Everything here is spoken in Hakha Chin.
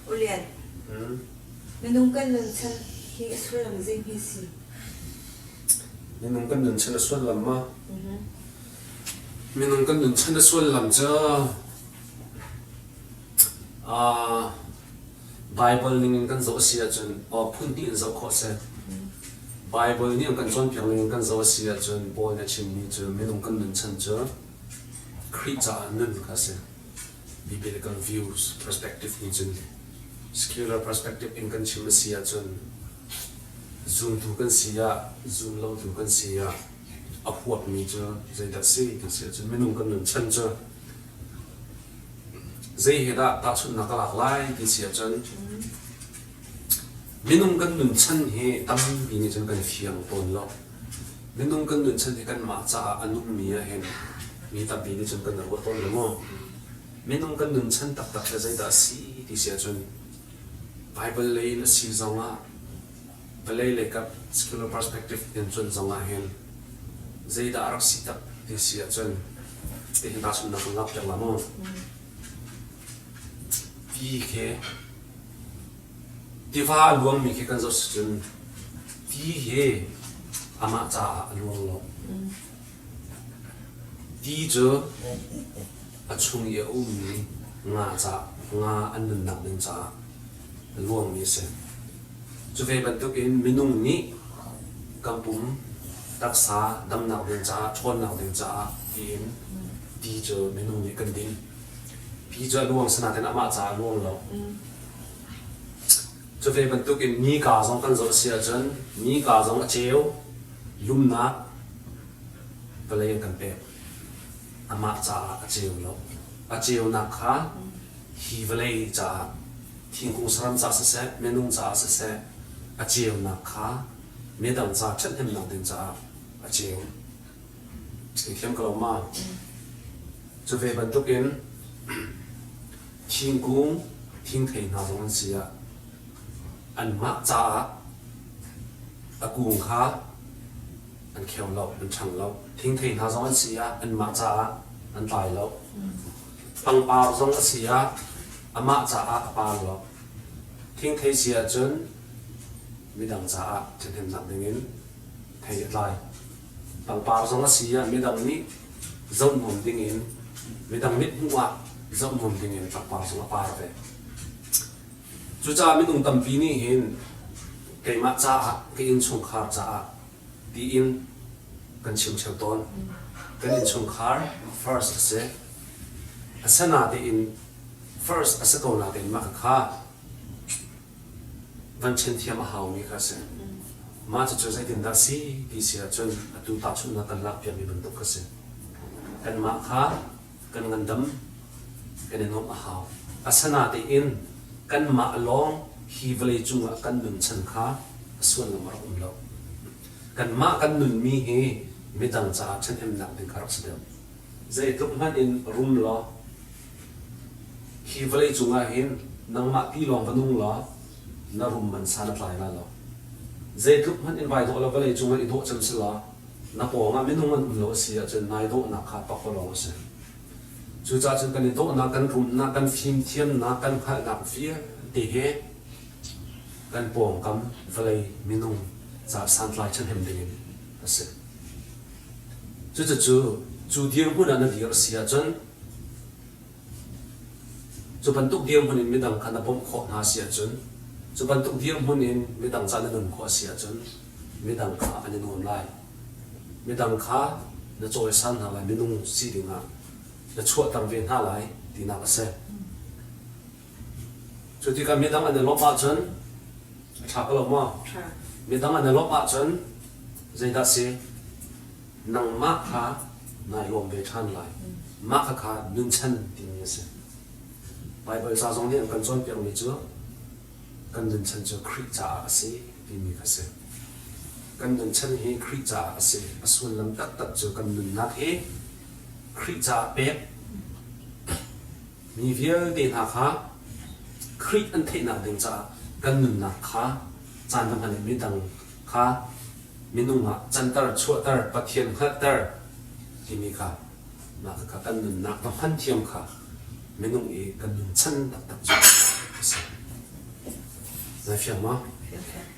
Ulian, minung kan nunchan hi a sullam zeihme si? Minung kan nunchan a sullam ma? Minung kan nunchan a sullam cu Bible ning in kan zoh a si ahcun phun hnih in zoh khawh a si. Bible nih an kan cawnpiak ning in kan zoh a si ahcun Paul nih a chimmi cu minung kan nunchan cu Khrih caah nun kha a si. Biblical views perspective nih cun secular perspective in kan chim a si ahcun zumtu kan si ah zumlotu kan si ah a huapmi cu zeidah si ti si ahcun minung kan nunchan cu zei he dah tahchunhnak ka lak lai ti si ahcun minung kan nunchan hi tampi nih cun kan fiang tawn lo. Minung kan nunchan hi kanmah caah a nungmi ah hin mi tampi nih cun kan ruah tawn lo maw? Minung kan nunchan taktak hi zeidah a si ti si ahcun Bible lei in a si zongah vawlei lei kap secular perspective in cuanh zongah hin zeidah a rak si tak ti si ahcun tihin tahchunhnak kan lak piak la maw? Ti khi Tiva a luangmi khi kan zoh cun ti hi amah caah a luang lo. Ti cu a chung i a ummi nga ca nga an nunnak ding caah a luangmi a si. Cu ve bantukin minung nih kan pum taksa damnak ding caah, ṭhawnnak ding caah tiin ti cu minung nih kan din. Ti cu a luang sinain amah caah a luang lo. Cu ve bantukin nika zong kan zoh si ahcun nika zong a ceu, lumnak vawlei an kan pek. Amah caah a ceu lo. A ceunak kha hi vawlei caah thingkung saram caah siseh, minung caah siseh, a ceunak kha midang ca ṭhathnemnak ding caah a ceu. Thiam ko lo ma? Cu ve bantukin thingkung, thingthei hna zong an si ah anmah caah a kung kha an kheu lo, an ṭhang lo. Thingthei hna zong an si ah anmah caah an tlai lo. Pangpar zong a si ah amah caah a par lo. Thingthei si ahcun midang caah ṭhahnemnak dingin thei a tlai. Pangpar zong a si ah midang nih zohnuam dingin midang mit hmuh ah zohnuam dingin pangpar zong a par ve. Cucaah minung tampi nih hin keimah caah, ka innchungkhar caah tiin kan chim ṭheo tawn. Kan innchungkhar first a si. Asinain first a si ko nain mah kha van ṭhen thiam a haumi kha a si. Mah cucu zeitindah si ti si ahcun atu tahchunhnak kan lakpiakmi bantuk kha si. Kanmah kha kan ngandam, kan i nuamh a hau. Asinain kanmah lawng hi vawleicung ah kan nunchan kha a suallam a rak um lo. Kanmah kan nunmi hi midang caah ṭhahnemnak ding kha rak si deuh. Zeitluk hmanh in rum law Hi vawleicung ah hin nangmah ti lawng va nung law na rum man san a tlai lai lo. Zeitluk hmanh in vai dawh law vawleicung ah i dawh cem si law na pawng ah minung an um lo a si ahcun nai dawhnak kha pakpalawng a si. Cucaah cun kan i dawhnak, kan rumnak, kan fimthiamnak, kan hngalhnak vialte he kan pawngkam vawlei minung ca santlai ṭhahnem dingin a si. Cucu cu dirhmun ah na dir a si ahcun Cu bantuk dirhmun in midang kha na bawmh khawh hna si ahcun, cu bantuk dirhmun in midang ca na nun khawh a si ahcun, midang kha an i nuam lai. Midang kha na cawisan hna lai, minung si dingah na chuahter ve hna lai tinak a si. Cu tikah midang an i lawmh ahcun a ṭha ko lo maw? Midang an i lawmh ahcun zeidah si? Nangmah kha nai lawm ve ṭhan lai. Mah khakha nunchan timi a si. Baibal ca zong nih an kan cawnpiakmi cu kan nunchan cu Khrih caah a si timi kha si. Kan nunchan hi Khrih caah a si. A sullam taktak cu kan nunnak hi Khrih caah pek Mi vialte hna kha Khrih an theihnak ding caah kan nunnak kha caan va hman in midang kha minung ah canter, chuahter, Pathian hngalhter timi kha mah kha kan nunnak va hman thiam kha minung i kan nunchan taktak cu a si. Na fiang maw? Fiang fiang.